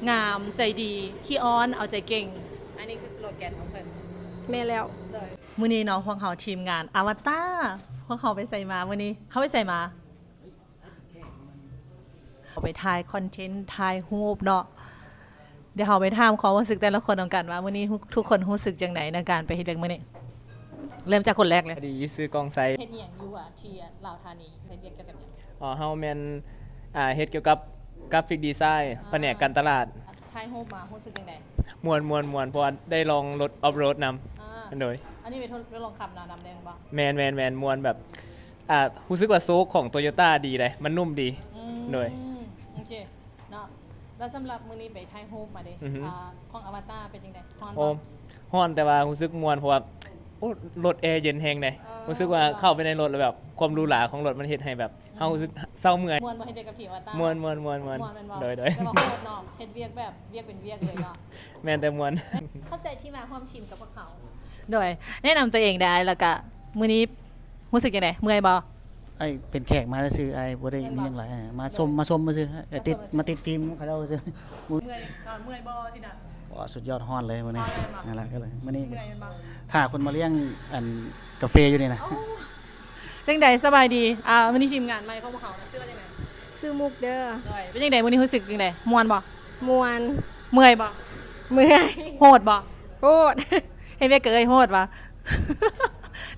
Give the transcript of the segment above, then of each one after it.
ງາມ ໃຈດີ ຂີ້ອ້ອນ ເອົາໃຈເກັ່ງ. ອັນນີ້ຄືສະໂລແກນຂອງເພິ່ນ. ແມ່ນແລ້ວ. ໂດຍ ມື້ນີ້ເນາະ ພວກເຮົາທີມງານອາວະຕາ ພວກເຮົາໄປໃສມາມື້ນີ້? ເຮົາໄປໃສມາ? ເຮົາໄປຖ່າຍຄອນເທັນ ຖ່າຍຮູບເນາະ. ດຽວເຮົາໄປຖາມຄວາມຮູ້ສຶກແຕ່ລະຄົນນຳກັນວ່າ ມື້ນີ້ທຸກຄົນຮູ້ສຶກຈັ່ງໃດໃນການໄປເຮັດວຽກມື້ນີ້? ເລີ່ມຈາກຄົນແລກເລີຍ. ສະບາຍດີ ຊື່ກອງໄຊ. ເຮັດຫຍັງຢູ່ ທີ່ລາວທານີ? ເຮັດວຽກກ່ຽວກັບຫຍັງ? ອໍ ເຮົາແມ່ນ ອ່າ ເຮັດກ່ຽວກັບກຣາຟິກດີໄຊ ອ່າ ພະແນກການຕະຫຼາດ. ຖ່າຍຮູບມາຮູ້ສຶກຈັ່ງໃດ? ມ່ວນໆໆ ເພາະວ່າໄດ້ລອງລົດອອຟໂຣດນຳ. ອ່າ ໂດຍ ອັນນີ້ໄປທົດລອງຂັບນະ ນ້ຳແດງບໍ່? ແມ່ນໆໆ ມ່ວນແບບ ອ່າ ຮູ້ສຶກວ່າໂຊກຂອງໂຕໂຍຕ້າດີເດ້ ມັນນຸ້ມດີ. ອືມ ໂດຍ ໂອເຄເນາະ. ແລ້ວສຳລັບມື້ນີ້ໄປຖ່າຍຮູບມາເດ້ ອືຮຶ ອ່າ ຂອງອາວະຕາເປັນຈັ່ງໃດ? ຮ້ອນບໍ່? ໂອ້ ຮ້ອນ ແຕ່ວ່າຮູ້ສຶກມ່ວນ ເພາະວ່າ ໂອ້ ລົດແອເຢັນແຮງເດ້. ເອີ ຮູ້ສຶກວ່າເຂົ້າໄປໃນລົດແລ້ວແບບ ຄວາມຫຼູຫຼາຂອງລົດມັນເຮັດໃຫ້ແບບ ອືມ ເຮົາຮູ້ສຶກເຊົາເມື່ອຍ. ມ່ວນບໍ່ ເຮັດວຽກກັບທີ່ອາວະຕາ? ມ່ວນໆໆໆ. ມ່ວນແມ່ນບໍ່? ໂດຍໆ. ແຕ່ວ່າໂຫດເນາະ ເຮັດວຽກແບບ ວຽກເປັນວຽກເລີຍເນາະ. ແມ່ນແຕ່ມ່ວນ. ຂອບໃຈທີ່ມາຮ່ວມທີມກັບພວກເຮົາ. ໂດຍ ແນະນຳຕົວເອງແດ່ ແລ້ວກະມື້ນີ້ຮູ້ສຶກຈັ່ງໃດ? ເມື່ອຍບໍ່? ອ້າຍເປັນແຂກມາຊື່ໆ ອ້າຍບໍ່ໄດ້ມີຫຍັງຫຼາຍ. ເອີ ມາຊົມ ມາຊົມຊື່ໆ ຕິດ ມາຕິດຟິມເຂົາເຈົ້າຊື່ໆ. ເມື່ອຍ ອ່າ ເມື່ອຍບໍ່ຊີ້ນະ? ວ້າ ສຸດຍອດ ຮ້ອນເລີຍມື້ນີ້. ຮ້ອນເລີຍບໍ່? ນັ້ນແຫຼະ ກໍເລີຍມື້ນີ້ ເມື່ອຍແມ່ນບໍ່? ຖ້າຄົນມາລ້ຽງ ອັນ ກາເຟຢູ່ນີ້ນະ. ໂອ້ ຈັ່ງໃດ ສະບາຍດີ? ອ່າ ມື້ນີ້ທີມງານໃໝ່ຂອງພວກເຮົານະ ຊື່ວ່າຈັ່ງໃດ? ຊື່ມຸກເດີ. ໂດຍ ເປັນຈັ່ງໃດມື້ນີ້ ຮູ້ສຶກຈັ່ງໃດ? ມ່ວນບໍ່? ມ່ວນ. ເມື່ອຍບໍ່? ເມື່ອຍ. ໂຫດບໍ່? ໂຫດ. ເຮັດວຽກກັບເອື້ອຍໂຫດຫວາ?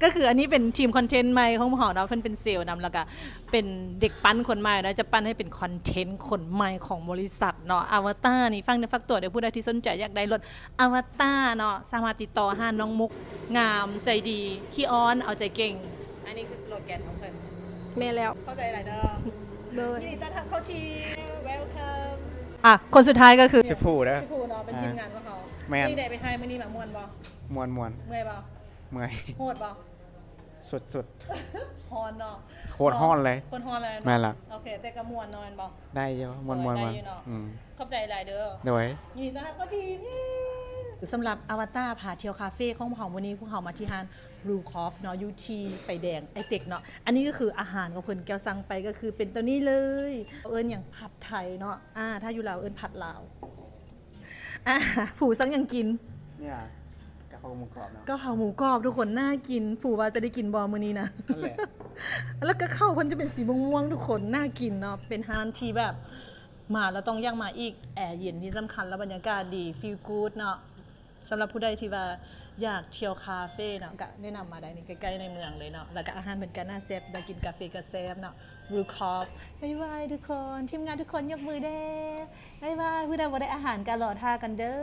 ກໍຄືອັນນີ້ເປັນທີມຄອນເທັນໃໝ່ຂອງພວກເຮົາເນາະ ເພິ່ນເປັນເຊລນຳ ແລ້ວກະເປັນເດັກປັ້ນຄົນໃໝ່ເນາະ ຈະປັ້ນໃຫ້ເປັນຄອນເທັນຄົນໃໝ່ຂອງບໍລິສັດເນາະ. ອາວະຕານີ້ ຝາກເນື້ອຝາກຕົວເດີ ຜູ້ໃດທີ່ສົນໃຈຢາກໄດ້ລົດ ອາວະຕາເນາະ ສາມາດຕິດຕໍ່ຫານ້ອງມຸກ ງາມ ໃຈດີ ຂີ້ອ້ອນ ເອົາໃຈເກັ່ງ. ອັນນີ້ຄືສະໂລແກນຂອງເພິ່ນ. ແມ່ນແລ້ວ. ຂອບໃຈຫຼາຍເດີ. ໂດຍ. ຍິນດີຕ້ອນຮັບເຂົ້າທີມ Welcome. ອ່ະ ຄົນສຸດທ້າຍກໍຄື ຊື່ພູເດີ ຊື່ພູເນາະ ເປັນ ອ່າ ທີມງານຂອງເຮົາ. ແມ່ນ. ເປັນຈັ່ງໃດໄປຖ່າຍມື້ນີ້ມາ ມ່ວນບໍ່? ມ່ວນໆ. ເມື່ອຍບໍ່? ເມື່ອຍ. ໂຫດບໍ່? ສຸດໆ. ຮ້ອນເນາະ. ໂຄດຮ້ອນເລີຍ. ໂຄດຮ້ອນເລີຍເນາະ. ແມ່ນລະ. ໂອເຄ ແຕ່ກໍມ່ວນເນາະ ແມ່ນບໍ່? ໄດ້ຢູ່ ມ່ວນໆ. ໂດຍ ໄດ້ຢູ່ເນາະ. ອືມ ຂອບໃຈຫຼາຍເດີ. ໂດຍ. ຍິນດີຕ້ອນຮັບເຂົ້າທີມ. ເຢ້ ສຳລັບອາວະຕາພາທ່ຽວຄາເຟຂອງພວກເຮົາ ມື້ນີ້ພວກເຮົາມາທີ່ຮ້ານ Blue Coffee ເນາະ ຢູ່ທີ່ໄຟແດງໄອເຕັກເນາະ. ອັນນີ້ກໍຄືອາຫານຂອງເພິ່ນ ແກ້ວສັ່ງໄປກໍຄືເປັນໂຕນີ້ເລີຍ ເອີ້ນຫຍັງ? ຜັດໄທເນາະ. ອ່າ ຖ້າຢູ່ລາວເອີ້ນຜັດລາວ. ອ່າ ຜູ້ສັ່ງຫຍັງກິນ? ນີ້ ກະເພາໝູກອບເນາະ. ກະເພາໝູກອບ ທຸກຄົນ ໜ້າກິນ. ຜູ້ວ່າຈະໄດ້ກິນບໍ່ມື້ນີ້ນະ? ນັ້ນແຫຼະ. ແລ້ວກະເຂົ້າເພິ່ນຈະເປັນສີມ່ວງໆ ທຸກຄົນ ໜ້າກິນເນາະ. ເປັນຮ້ານທີ່ແບບ ມາແລ້ວຕ້ອງຢາກມາອີກ ແອເຢັນທີ່ສຳຄັນ ແລ້ວບັນຍາກາດດີ feel good ເນາະ. ສຳລັບຜູ້ໃດທີ່ວ່າຢາກທ່ຽວຄາເຟເນາະ ກະແນະນຳມາໄດ້ ນີ້ໃກ້ໆໃນເມືອງເລີຍເນາະ. ແລ້ວກະອາຫານເພິ່ນກະໜ້າແຊບ ໄດ້ກິນກາເຟກະແຊບເນາະ. Blue Coffee ບາຍບາຍທຸກຄົນ ທີມງານທຸກຄົນຍົກມືແດ່ ບາຍບາຍ. ຜູ້ໃດບໍ່ໄດ້ອາຫານກະລໍຖ້າກັນເດີ.